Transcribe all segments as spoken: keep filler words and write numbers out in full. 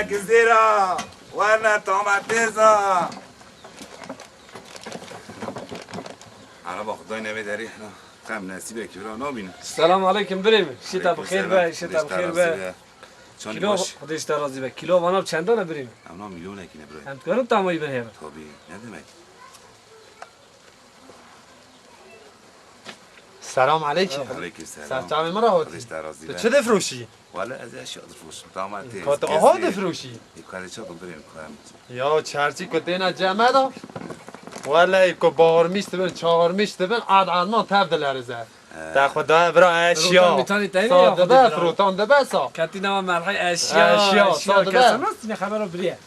Gizêra, werne tametêza. Araba Xwedayê nebe derî hina. Xem nesîbekî bira nabîne. Selam aleykum birê min. Şîta bi xêr be, şîta bi xêr be. Çandî baş. Xwedê ji te razî be. Kîlo vana çendan e birê min? Em na milyonekî ne birayê. Em dikarin tamayî bin hêvin. Tabî, ne demek? Selam aleykum. Aleykum selam. Serçavê min re hatî. Xwedê ji te razî be. Tu çi difroşî? Wele ez eşya difroşim. Tametê. Ka tu aha difroşî? Ê, karê çakim birê min, karê min. Ya çerçî ku têne ceme de. Wele ku bahormîş dibin, çahormîş dibin, ad adman tev dilerize. He. Te xwe daye bira eşya. Rotan mitanî teyne ya, sa dibe, Xwedê bira. Rotan dibe sa. Ketî nava merhay eşya, eşya, eşya, sa dibe. Kesa nas tine xebero biriye.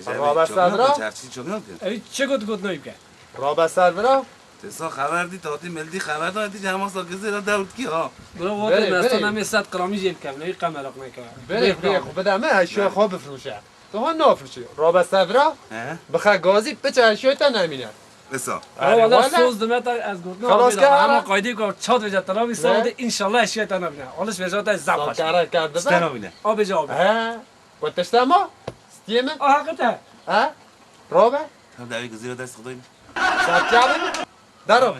Rabe ser bira. Çerçî çok yok ki. Ev çi got got nayî bike. Rabe ser bira. Te sa xeber dî, tatî mildî xeber da, dî hema sa gizê da dewt ki ha. Bira, wate mestan em ê sed qramî jê bikem, neyî qemeraq neke. Berê, berê, xwe bide me, eşya xwe bifroşe. Tu ha nafroşî. Rabe ser vira, bixe gazî, piçe eşyayê te nemîne. Wisa. Wala soz dime te ez gotina. Xelas ke, ama qaydê ku çat vêce telavî sade, înşallah eşyayê te nemîne. Alişverişa te zaf xweş. Kere kerde. Ste nemîne. Abê ce abê. He. Ku tişte ma? Stiyê min? A, heqîqet e. He? Rabe? Hem de ew gizî dest xwedayî. Serçavê. Dero.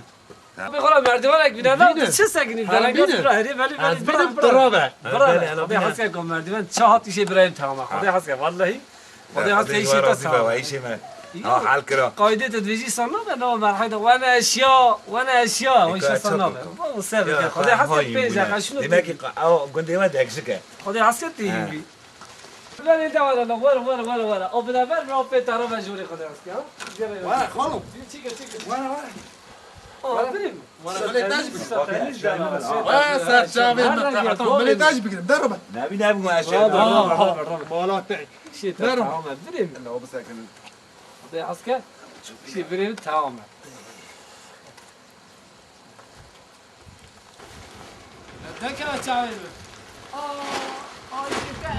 Abi xora merdivanek bîne, ne tu çi sekinî? Belengaz bira herî belî belî. Ez bînim, tu rabe. Bira. Xwedê hes ke ku merdiven çi hat, îşê birayê min tamam. Xwedê hes ke, wallahî. Xwedê hes ke, îşê te tamam. Îşê me. Ha, hal kira. Qaydê te dibêjî san nabe, ne merhayda, wene eşya, wene eşya, o îşe san nabe. Bu sebebi. Xwedê hes ke pênc deqa şunu. Demek ki ew gundê me dekjik e. Xwedê hes ke têyî. Were, were, were, were. O biraber mi, o pê tara ve jûrê Xwedê hes ke, ha? Were, xanım. Çike, çike. Were, were. Aa, birim. Were, were, taş bigirim. Were, serçavê min, tamam, were, taş bigirim. Dero ben. Nebi, nebi, were, şey. Were, were, were. Mala te. Şey, tamam, birim. Ne, o bu sakın. Xwedê hes ke. Şey, birim, tamam. Dekeve çavê min. Aa, ay, te ev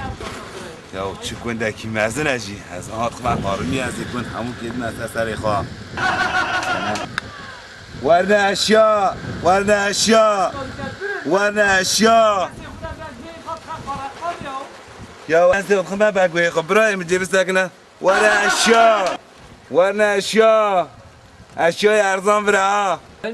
Ya çi gundekî mezin e jî. Ez aha dixwim qarmî ez ê gund hemû kêdime ez serê xwe. Werne eşya, werne eşya, werne eşya. Ya ez ê xwe me beguhê xwe birayê min cêbistekine. Were eşya. Werne eşya. Eşyayê erzan vire ha. Wê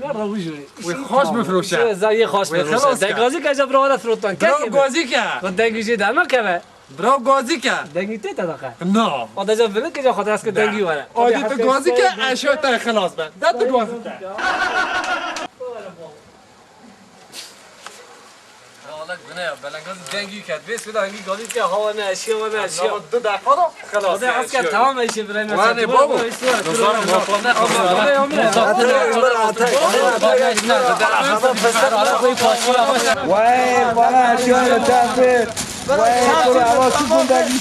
xweş bifroşe. Zayê xweş bifroşe. Dengazî ke ca bira were firotan. Bira gazî ke. Dengî jê dernakeve. Bira gazî ke. Dengî tê te daqe. Na. O da ca vile ke ca xwe dest ke dengî were. Adî tu gazî ke eşya te xilas be. De tu gazî ke. Ya Allah gune ya, belengazî dengî ket. Vê sida hingî gazî ke, hawa ne eşiya, we ne eşiya. Ama du deqa da xelas. Hadi asker, tamam eşi birayim. Wane babo. Nizam motor ne? Vay, bana eşiya yeter. Vay, dur, ama şu gundakî.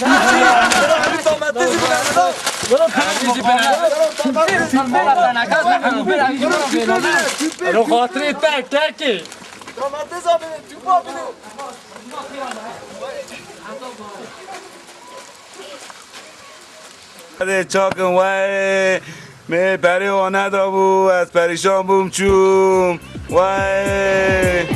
Ro xatirê te, kekê. Hadi çakin, vay. Me perê wan nedabû, ez perîşan bûm çûm. Vay.